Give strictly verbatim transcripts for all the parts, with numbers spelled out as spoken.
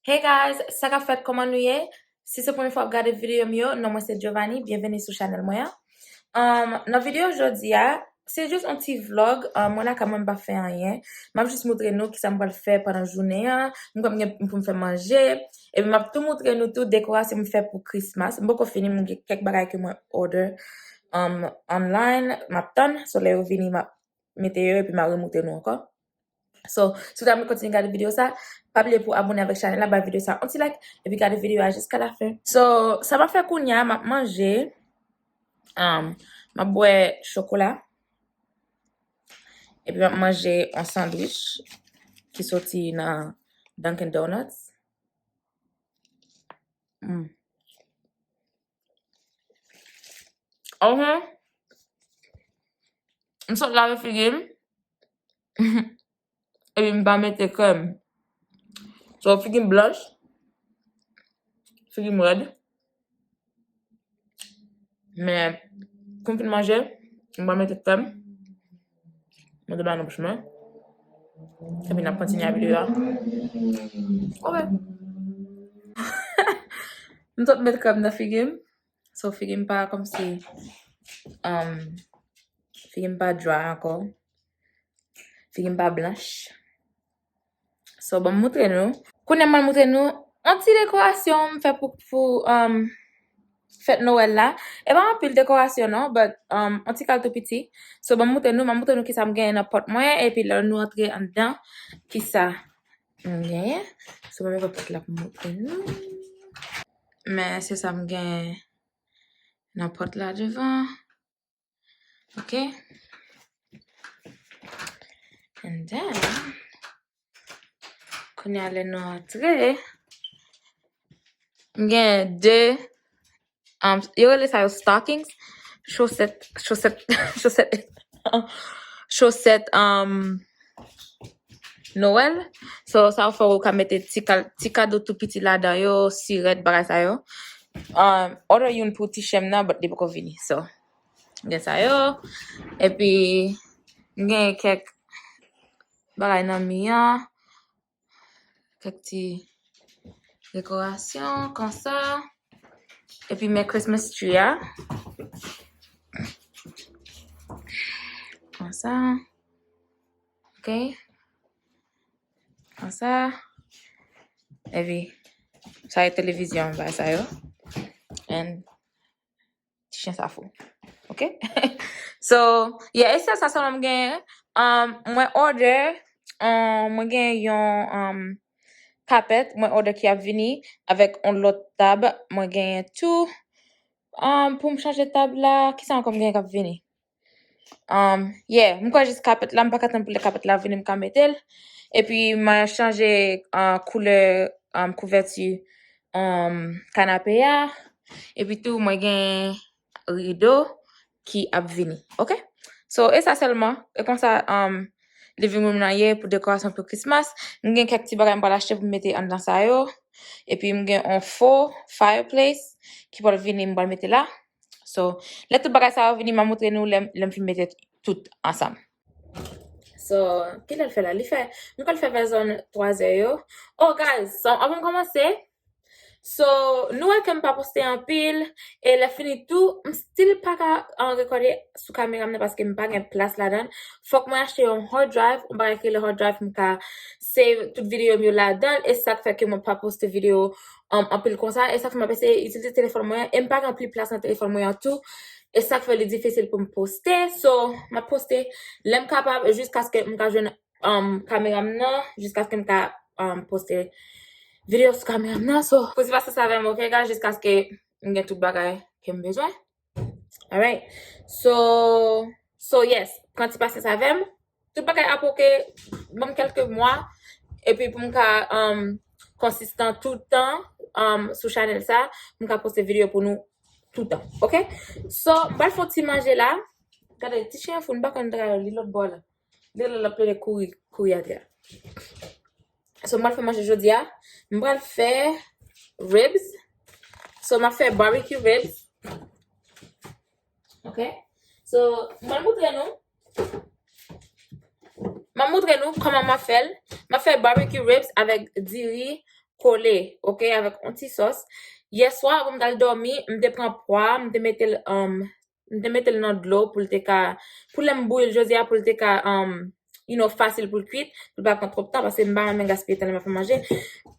Hey guys, sa k ap fèt, kòman nou ye? Si se premye fwa w ap gade videyo m yo, non mwen se Giovanni, byenveni sou chanèl mwen an. Um, nan videyo jodi a, se jis yon ti vlog, um, mwen lakay mwen, m pa fè anyen. M ap jis moutre nou kisa m pral fè pandan jounen an, m konn gen pou m fè manje, epi m ap tou moutre nou tou dekorasyon m fè pou Christmas. M poko fini, m gen kèk bagay ke mwen order, um, online, m ap tann, so lè yo vini, m ap mete yo epi m a remoutre nou ankò. So, si w ta renmen kontinye gade videyo sa, pa bliye pou abone avèk chanèl la, bay videyo sa yon ti like, epi gade videyo a jiska la fen. So, sa m ap fè kounye a, m ap manje, um, m ap bwè chokola, epi m ap manje yon sandwich ki soti nan Dunkin' Donuts. Mm. Mhm. M sot lave figi m. Epi m pa mete krèm. So, figi m blanch. Figi m rèd. Men, kou m fin manje, m pa mete krèm. Mwen te ba nan bouch mwen. Epi n ap kontinye ak videyo a. Ok. M sot met krèm nan figi m. So, figi m pa kòmsi, um, figi m pa dry ankò. Figi m pa blanch. So, ban m moutre nou. Kounye a m pral moutre nou yon ti dekorasyon m fè pou, pou, um, fèt Nwèl la. E pa anpil dekorasyon non, but, um, yon ti kal tou piti. So, ban m moutre nou, m ap moutre nou kisa m genyen nan pòt mwen, epi lè nou antre anndan, kisa m genyen. So, ban m ouvè pòt la pou m moutre nou. Men se sa m genyen nan pòt la devan. Ok. And then, kounye a lè nou antre, m gen de, um, yo rele sa yo stockings, chosèt, chosèt, chosèt, chosèt, um, Nwèl. So, sa yo fè ou ka mete ti ka-, ti kado tou piti ladan yo, sirèt, bagay sa yo. Um, order youn pou ti chen m nan, but li poko vini. So, gen sa yo. Epi, gen kèk bagay nan mi an. Kèk ti dekorasyon, konsa. Epi, men Christmas tree a. Konsa. Ok. Konsa. Epi, sa e televizyon, bagay sa yo. And ti chen sa fou. Ok? So, yeah, e sèl sa sèlman m genyen. Um, mwen order, um, mwen gen yon, um, kapèt, mwen order ki ap vini avèk yon lòt tab. Mwen genyen tou, um, pou m chanje tab la, kisa ankò m genyen k ap vini? Um, yeah, m kwè jis kapèt la, m pa ka tann pou lè kapèt la vini, m ka mete l. Epi, mwen chanje, uh, koulè, um, kouvèti, um, kanape a. Epi tou, mwen gen rido ki ap vini. Ok? So, e sa sèlman. E konsa, um, living room nan ye pou dekorasyon pou Christmas. M gen kèk ti bagay m pral achte pou m mete anndan sa yo. Epi, m gen yon fo fireplace ki pral vini, m pral mete la. So, lè tout bagay sa yo vini, m a moutre nou lè, lè m fin mete tout ansanm. So, kilè l fè la? Li fè, m pral fè vè zòn twa zè yo. Oh, guys, so, anvan m kòmanse, so, nou wè ke m pa poste anpil, e lè fini tou, m still pa ka, uh, rekòde sou kamera m nan paske m pa gen plas ladan l. Fòk mwen achte yon hard drive, yon bagay ki rele hard drive, m ka save tout videyo m yo ladan l, e sa k fè ke mwen pa poste videyo um, anpil konsa. E sa k fè m ap eseye itilize telefòn mwen an. E m pa gen anpil plas nan telefòn mwen an tou. E sa k fè li difisil pou m poste. So, m ap poste lè m kapab jiskaske m ka jwenn, um, kamera m nan, jiskaske m ka, um, poste videyo sou kamera m nan. So, poze pasyans avè m, ok, guys, jiskaske m gen tout bagay ke m bezwen. Alright. So, so yes, pran ti pasyans avè m. Tout bagay ap ok, ban m kèlke mwa, epi pou m ka, um, konsistan toutan, um, sou chanèl sa, pou m ka poste videyo pou nou toutan, ok? So, m pral fè yon ti manje la. Gade, ti chen an fou, m pa konn travay li lòt bò la. Li la, l ap plede kouri, kouri atè. So, m pral fè manje jodi a. M pral fè ribs. So, m ap fè barbecue ribs. Ok? So, m pral moutre nou. M ap moutre nou kòman m ap fè l. M ap fè barbecue ribs avèk diri, kole, oke, avèk yon ti sòs. Yèswa, avan m t al dòmi, m te pran pwa, m te mete l, um, m te mete l nan dlo pou l te ka, pou lè m bouyi l jodi a, pou l te ka, um, you know, fasil pou l kwit, pou l pa pran twòp tan, paske m pa renmen gaspiye tan lè m ap fè manje.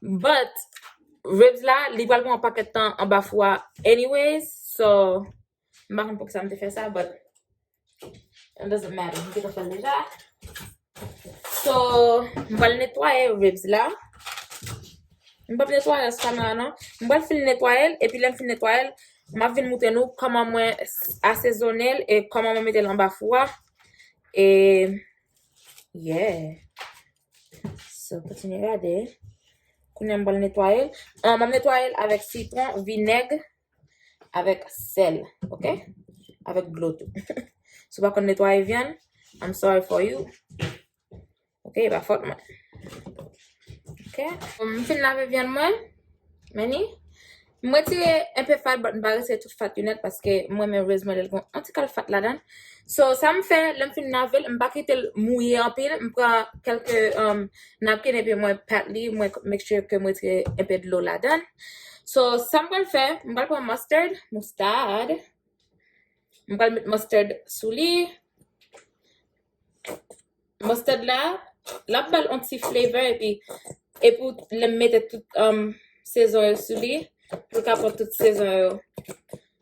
But, ribs la, li pral pran yon pakèt tan anba fou a anyways, so, m pa konn poukisa m te fè sa, but it doesn't matter. M te konn fè l deja. So, m pral netwaye ribs la. M p ap netwaye l sou kamera non. M pral fin netwaye l, epi lè m fin netwaye l, m ap vin moutre nou kòman mwen asezone l e kòman mwen mete l anba fou a. E, yeah. So, kontinye gade. Kounye a m pral netwaye l. Ah, m ap netwaye l avèk sitwon, vinèg, avèk sèl, oke? Avèk dlo tou. Si w pa konn netwaye vyann, I'm sorry for you. Oke, e pa fòt mwen. Oke? M fin lave vyann mwen. Men ni. M retire enpe fat, but m pa retire tout fat yo nèt paske m renmen ribs mwen lè l gen yon ti kal fat ladan l. So, sa m fè, lè m fin lave l, m pa kite l mouye anpil. M pran kèlke, um, napkin epi mwen pat li, mwen make sure ke m retire enpe dlo ladan l. So, sa m pral fè, m pral pran mustard, moustad. M pral met mustard sou li. Mustard la, l ap ba l yon ti flavor epi, epi lè m mete tout, um, sezon yo sou li, pou l ka pran tout sezon yo.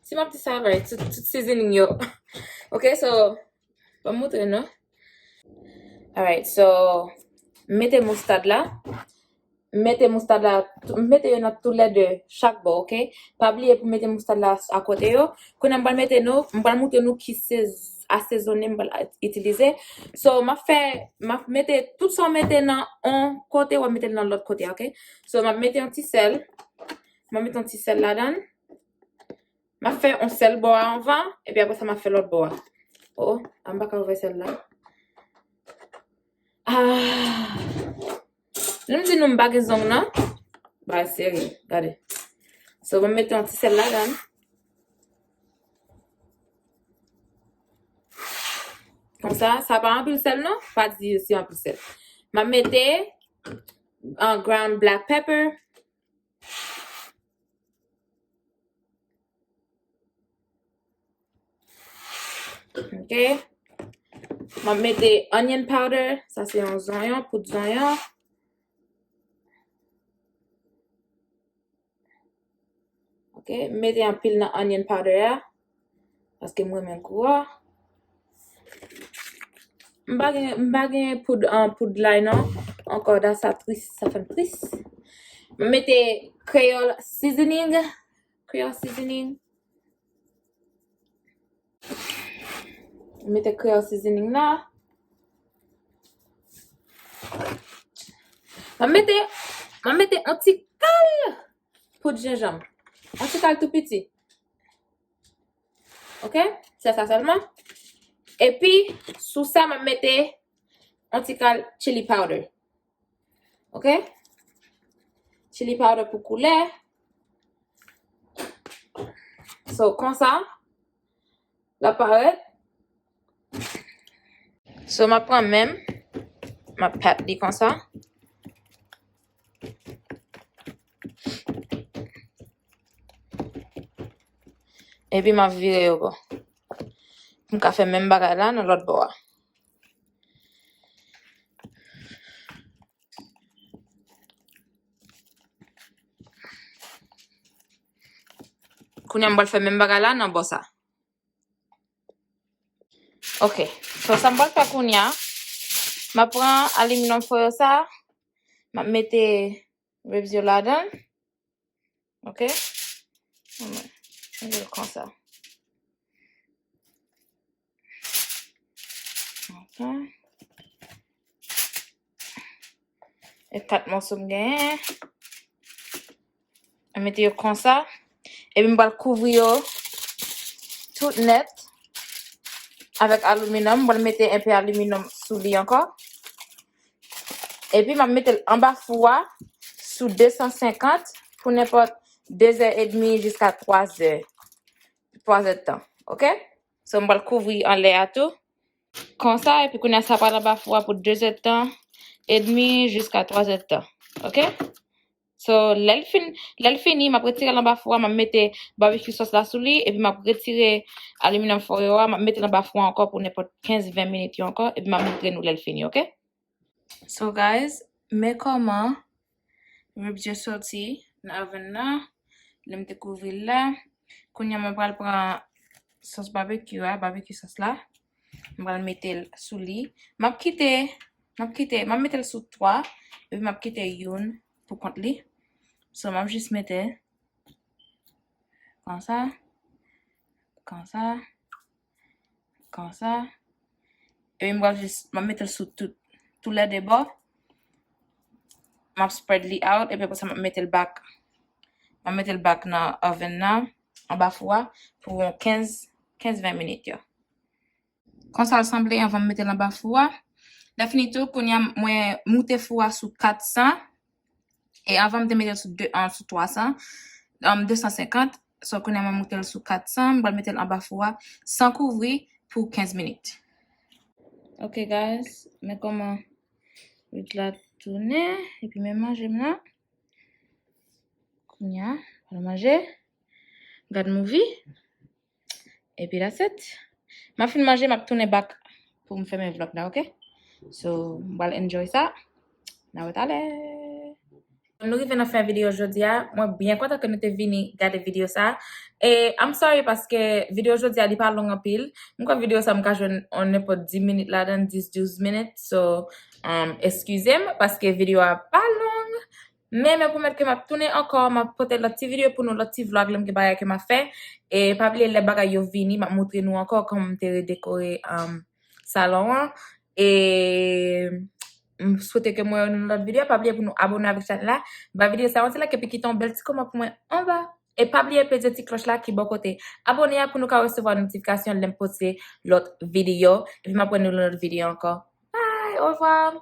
Si m ap di sa vre, tout, tout seasoning yo. Oke, so, ban m moutre nou. Alright, so, m mete moustad la. M mete moustad la, m mete yo nan toulède, chak bò, oke? Pa bliye pou mete moustad la akote yo. Kounye a m pral mete nou, m pral moutre nou ki sez-, asezone m pral a-, itilize. So, m ap fè, m ap mete tout sa w mete nan yon kote, w ap mete l nan lòt kote, oke? So, m ap mete yon ti sèl. M ap mete yon ti sèl ladan l. M ap fè yon sèl bò a anvan, epi apre sa m ap fè lòt bò a. Oh, oh, m pa ka ouvè sèl la. Ah. Lè m di nou m pa gen zong nan. Bagay serye, gade. So, mwen mete yon ti sèl ladan. Konsa, sa pa anpil sèl non, pa di se anpil sèl. M ap mete, uh, ground black pepper. Ok. M ap mete onion powder. Sa se yon zonyon, poud zonyon. Ok. M mete anpil nan onion powder a. Paske m renmen gou a. M pa gen, m pa gen poud, ah, poud lay non. Ankò, da sa tris, sa fè m tris. M mete Creole seasoning. Creole seasoning. M mete Creole seasoning la. M mete, m mete yon ti kal poud jenjanm. Yon ti kal tou piti. Ok? Se sa sèlman. Epi, sou sa, m ap mete yon ti kal chili powder. Ok? Chili powder pou koulè. So, konsa, l ap parèt. So, m ap pran men m, m ap pat li konsa. Epi m ap vire yo bò. Pou m ka fè menm bagay la nan lòt bò a. Kounye a m pral fè menm bagay la nan bò sa. Ok. So, sa m pral fè kounye a, m ap pran aliminyòm foil sa, m ap mete ribs yo ladan. Ok? Mwen, mwen konsa. Ok. E kat mòso m genyen. Mwen mete yo konsa. Epi m pral kouvri yo tout nèt avèk aliminyòm. M pral mete enpe aliminyòm sou li ankò. Epi m ap mete l anba fou a sou de san senkant pou nenpòt de zè edmi jiska twa zè. Twa zè tan. Ok? So, m pral kouvri anlè a tou. Konsa, epi kounye a sa pral anba fou a pou de zè tan edmi jiska twa zè tan. Ok? So, lè l fin, lè l fini, m ap retire l anba fou a, m ap mete barbecue sauce la sou li, epi m ap retire aluminium foil a, m ap mete l anba fou a ankò pou nenpòt kenz ven minit yo ankò, epi m ap montre nou lè l fini, oke? So, guys, men kòman ribs yo soti nan oven nan, lè m te kouvri l la. Kounye a, mwen pral pran sòs barbecue a, barbecue sauce la. Mwen pral mete l sou li. M ap kite, m ap kite, m ap mete l sou twa, epi m ap kite youn pou kont li. So, m ap jis mete konsa, konsa, konsa. Epi m pral jis, m ap mete l sou tout, tou lè de bò. M ap spread li out, epi apre sa, m ap mete l back. M ap mete l back nan oven nan, anba fou a, pou yon kenz, kenz ven minit yo. Konsa l sanble anvan m mete l anba fou a. Lè fini tou, kounye a, mwen moute fou a sou kat san. E anvan m te mete l sou de, an, sou twa san, um, de san senkant. So, kounye a mwen moute l sou kat san, m pral mete l anba fou a, san kouvri pou kenz minit. Ok, guys, men kòman ribs la tounen, epi men manje m nan. Kounye a, pral manje, gad movie, epi that's it. M ap fin manje, m ap tounen back pou m fèmen vlog la, oke? So, m pral enjoy sa. N a wè talè. Nou rive nan fen videyo jodi a. Mwen byen kontan ke nou te vini gade videyo sa. E I'm sorry paske videyo jodi a li pa long anpil. M kwè videyo sa m ka jwenn on nenpòt dis minit ladan, dis, douz minit. So, um, eskize m paske videyo a pa long. Men mwen pwomèt ke m ap tounen ankò, m ap pote lòt ti videyo pou nou, lòt ti vlog, lè m gen bagay ke m ap fè. E pa bliye lè bagay yo vini, m ap montre nou ankò kòman m te redekore, um, salon an. E m swete ke m wè nou nan lòt videyo. Pa bliye pou nou abone avèk chanèl la. Ba videyo sa yon ti like epi kite yon bèl ti kòmantè pou mwen anba. E pa bliye peze ti klòch la ki bò kote abone a pou nou ka resevwa notifikasyon lè m poste lòt videyo. Epi m ap wè nou nan lòt videyo ankò. Bye, au revoir.